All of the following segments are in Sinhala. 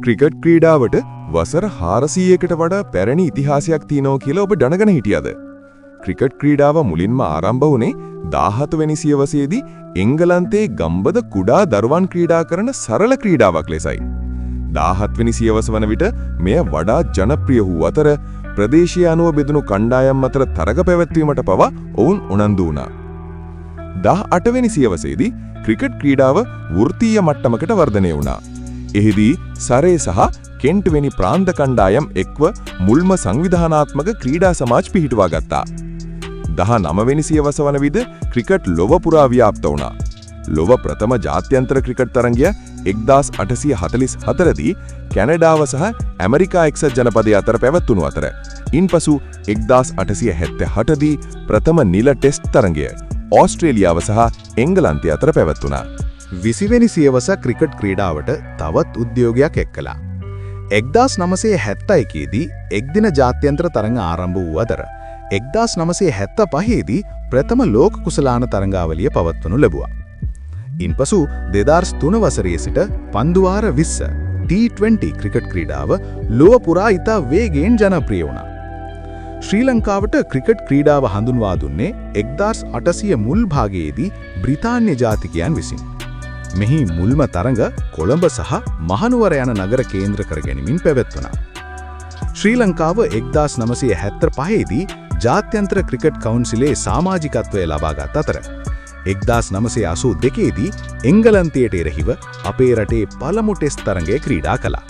ක්‍රිකට් ක්‍රීඩාවට වසර 400කට වඩා පැරණි ඉතිහාසයක් තියෙනවා කියලා ඔබ දැනගෙන හිටියද? ක්‍රිකට් ක්‍රීඩාව මුලින්ම ආරම්භ වුණේ 17 වෙනි සියවසේදී එංගලන්තයේ ගම්බද කුඩා දරුවන් ක්‍රීඩා කරන සරල ක්‍රීඩාවක් ලෙසයි. 17 වෙනි සියවස වන විට මෙය වඩා ජනප්‍රිය වූ අතර, ප්‍රදේශීය අනුව බෙදුණු කණ්ඩායම් අතර තරග පැවැත්වීමට පවා ඔවුන් උනන්දු වුණා. 18 වෙනි සියවසේදී ක්‍රිකට් ක්‍රීඩාව වෘත්තීය මට්ටමකට වර්ධනය වුණා. එහිදී සරේ සහ කෙන්ට් වැනි ප්‍රාන්ත කණ්ඩායම් එක්ව මුල්ම සංවිධානාත්මක ක්‍රීඩා සමාජ පිහිටුවා ගත්තා. 19 වෙනි සියවස වන විට ක්‍රිකට් ලොව පුරා ව්‍යාප්ත වුණා. ලොව ප්‍රථම ජාත්‍යන්තර ක්‍රිකට් තරගය 1844 දී කැනඩාව සහ ඇමරිකා එක්සත් ජනපදය අතර පැවැත්වුණු අතර, ඉන්පසු 1876 දී ප්‍රථම නිල ටෙස්ට් තරගය ඕස්ට්‍රේලියාව සහ එංගලන්තය අතර පැවැත්වුණා. 20වෙනි සියවස ක්‍රිකට් ක්‍රීඩාවට තවත් උද්‍යෝගයක් එක් කළා. 1971 දී එක්දින ජාත්‍යන්තර තරඟ ආරම්භ වූ අතර, 1975 දී ප්‍රථම ලෝක කුසලාන තරඟාවලිය පවත්වනු ලැබුවා. ඉන්පසු 2003 වසරේ සිට පන්දුවාර 20 T20 cricket ක්‍රීඩාව ලොව පුරා ඉතා වේගයෙන් ජනප්‍රිය වුණා. ශ්‍රී ලංකාවට ක්‍රිකට් ක්‍රීඩාව හඳුන්වා දුන්නේ 1800 මුල් භාගයේදී බ්‍රිතාන්‍ය ජාතිකයන් විසින්. මෙහි මුල්ම තරඟ කොළඹ සහ මහනුවර යන නගර කේන්ද්‍ර කර ගැනීමෙන් පැවැත්වුණා. ශ්‍රී ලංකාව 1975 දී ජාත්‍යන්තර ක්‍රිකට් කවුන්සිලේ සමාජිකත්වය ලබාගත් අතර, 1982 දී එංගලන්තයට එරෙහිව අපේ රටේ පළමු ටෙස්ට් තරඟය ක්‍රීඩා කළා.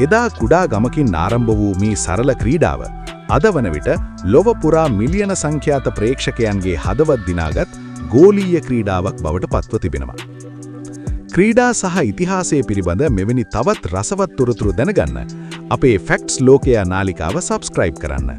එදා කුඩා ගමකින් ආරම්භ වූ මේ සරල ක්‍රීඩාව අද වන විට ලොව පුරා මිලියන සංඛ්‍යාත ප්‍රේක්ෂකයන්ගේ හදවත් දිනාගත් ගෝලීය ක්‍රීඩාවක් බවට පත්ව තිබෙනවා. ක්‍රීඩා සහ ඉතිහාසය පිළිබඳ මෙවැනි තවත් රසවත් තොරතුරු දැනගන්න අපේ ෆැක්ට්ස් ලෝකයා නාලිකාව සබ්ස්ක්‍රයිබ් කරන්න.